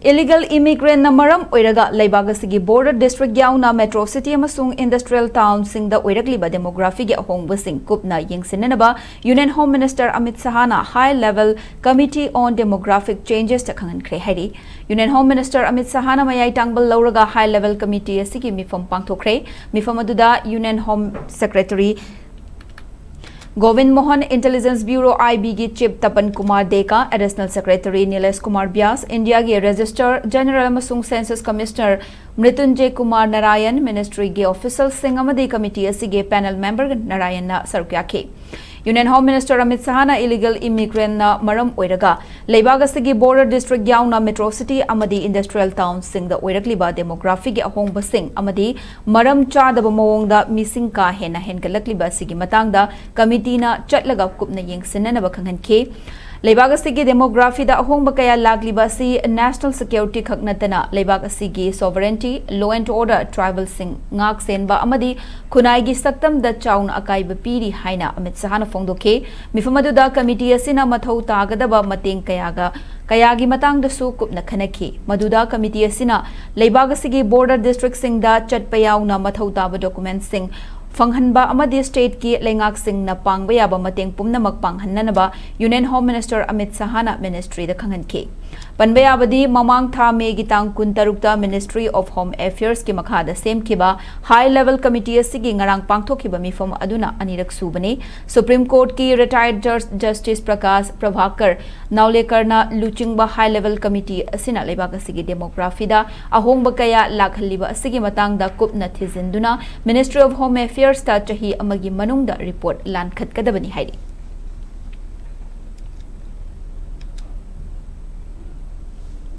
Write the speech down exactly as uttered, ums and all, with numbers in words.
Illegal immigrantꯅ ꯃꯔꯝ ꯑꯣꯏꯔꯒ ꯂꯩꯕꯥꯛ ꯑꯁꯤꯒꯤ border district ꯌꯥꯎꯅ metro city ꯑꯃꯁꯨꯡ industrial townꯁꯤꯡꯗ ꯑꯣꯏꯔꯛꯂꯤꯕ demographyꯒꯤ ꯑꯍꯣꯡꯕꯁꯤꯡ ꯀꯨꯞꯅ ꯌꯦꯡꯁꯤꯟꯅꯅꯕ Union Home Minister Amit Shahꯅ High Level Committee on Demographic Changesꯇ ꯈꯪꯍꯟꯈ꯭ꯔꯦ ꯍꯥꯏꯔꯤ꯫ Union Home Minister Amit Shahꯅ ꯃꯌꯥꯏ ꯇꯥꯡꯕ ꯂꯧꯔꯒ High Level Committee ꯑꯁꯤꯒꯤ ꯃꯤꯐꯝ ꯄꯥꯡꯊꯣꯛꯈ꯭ꯔꯦ꯫ ꯃꯤꯐꯝ ꯑꯗꯨꯗ Union Home Secretary Gobin Mohan, Intelligence Bureau, IBꯒꯤ Chief ꯇꯄꯟ Kumar ꯗꯦꯀꯥ, Additional Secretary ꯅꯤꯂꯦꯁ Kumar ꯕ꯭ꯌꯥꯁ, ꯏꯟꯗꯤꯌꯥꯒꯤ Registrar General ꯑꯃꯁꯨꯡ Census Commissioner ꯃ꯭ꯔꯤꯇꯨꯟꯖꯦ ꯀꯨꯃꯥꯔ ꯅꯥꯔꯥꯌꯟ, ministryꯒꯤ officialꯁꯤꯡ ꯑꯃꯗꯤ committee ꯑꯁꯤꯒꯤ panel member ꯅꯥꯔꯥꯌꯟꯅ ꯁꯔꯨꯛ ꯌꯥꯈꯤ꯫ Union Home Minister Amit Shahꯅ illegal immigrantꯅ ꯃꯔꯝ ꯑꯣꯏꯔꯒ ꯂꯩꯕꯥꯛ ꯑꯁꯤꯒꯤ border district ꯌꯥꯎꯅ metro city ꯑꯃꯗꯤ industrial townꯁꯤꯡꯗ ꯑꯣꯏꯔꯛꯂꯤꯕ demographyꯒꯤ ꯑꯍꯣꯡꯕꯁꯤꯡ ꯑꯃꯗꯤ ꯃꯔꯝ ꯆꯥꯗꯕ ꯃꯑꯣꯡꯗ ꯃꯤꯁꯤꯡ ꯀꯥ ꯍꯦꯟꯅ ꯍꯦꯟꯒꯠꯂꯛꯂꯤꯕ ꯑꯁꯤꯒꯤ ꯃꯇꯥꯡꯗ committeeꯅ ꯆꯠꯂꯒ ꯀꯨꯞꯅ ꯌꯦꯡꯁꯤꯟꯅꯅꯕ ꯈꯪꯍꯟꯈꯤ꯫ ꯂꯩꯕꯥꯛ ꯑꯁꯤꯒꯤ demographyꯗ ꯑꯍꯣꯡꯕ ꯀꯌꯥ ꯂꯥꯛꯂꯤꯕ ꯑꯁꯤ national security ꯈꯛ ꯅꯠꯇꯅ ꯂꯩꯕꯥꯛ ꯑꯁꯤꯒꯤ sovereignty, law and order, tribalꯁꯤꯡ ꯉꯥꯛ ꯁꯦꯟꯕ ꯑꯃꯗꯤ ꯈꯨꯟꯅꯥꯏꯒꯤ ꯁꯛꯇꯝꯗ ꯆꯥꯎꯅ ꯑꯀꯥꯏꯕ ꯄꯤꯔꯤ ꯍꯥꯏꯅ ꯑꯃꯤꯠ ꯁꯍꯥꯅ ꯐꯣꯡꯗꯣꯛꯈꯤ꯫ ꯃꯤꯐꯝ ꯑꯗꯨꯗ committee ꯑꯁꯤꯅ ꯃꯊꯧ ꯇꯥꯒꯗꯕ ꯃꯇꯦꯡ ꯀꯌꯥꯒ, ꯀꯌꯥꯒꯤ ꯃꯇꯥꯡꯗꯁꯨ ꯀꯨꯞꯅ ꯈꯟꯅꯈꯤ꯫ ꯃꯗꯨꯗ committee ꯑꯁꯤꯅ ꯂꯩꯕꯥꯛ ꯑꯁꯤꯒꯤ border districtꯁꯤꯡꯗ ꯆꯠꯄ ꯌꯥꯎꯅ ꯃꯊꯧ ꯇꯥꯕ documentꯁꯤꯡ ꯐꯪꯍꯟꯕ ꯑꯃꯗꯤ stateꯀꯤ ꯂꯩꯉꯥꯛꯁꯤꯡꯅ ꯄꯥꯡꯕ ꯌꯥꯕ ꯃꯇꯦꯡ ꯄꯨꯝꯅꯃꯛ ꯄꯥꯡꯍꯟꯅꯅꯕ Union Home Minister ꯑꯃꯤꯠ ꯁꯍꯥꯅ ministryꯗ ꯈꯪꯍꯟꯈꯤ꯫ ꯄꯟꯕ ꯌꯥꯕꯗꯤ, ꯃꯃꯥꯡ ꯊꯥ ꯃꯦꯒꯤ ꯇꯥꯡ ꯀꯨꯟꯇꯔꯨꯛꯇ Ministry of Home Affairsꯀꯤ ꯃꯈꯥꯗ ꯁꯦꯝꯈꯤꯕ High Level Committee ꯑꯁꯤꯒꯤ ꯉꯔꯥꯡ ꯄꯥꯡꯊꯣꯛꯈꯤꯕ ꯃꯤꯐꯝ ꯑꯗꯨꯅ ꯑꯅꯤꯔꯛ ꯁꯨꯕꯅꯤ꯫ Supreme Courtꯀꯤ retired Judge Justice Prakash Prabhakar ꯅꯥꯎꯂꯦꯀꯔꯅ ꯂꯨꯆꯤꯡꯕ High Level Committee ꯑꯁꯤꯅ ꯂꯩꯕꯥꯛ ꯑꯁꯤꯒꯤ demographyꯗ ꯑꯍꯣꯡꯕ ꯀꯌꯥ ꯂꯥꯛꯍꯜꯂꯤꯕ ꯑꯁꯤꯒꯤ ꯃꯇꯥꯡꯗ ꯀꯨꯞꯅ ꯊꯤꯖꯤꯟꯗꯨꯅ Ministry of Home Affairsꯇ ꯆꯍꯤ ꯑꯃꯒꯤ ꯃꯅꯨꯡꯗ report ꯂꯥꯟꯈꯠꯀꯗꯕꯅꯤ ꯍꯥꯏꯔꯤ꯫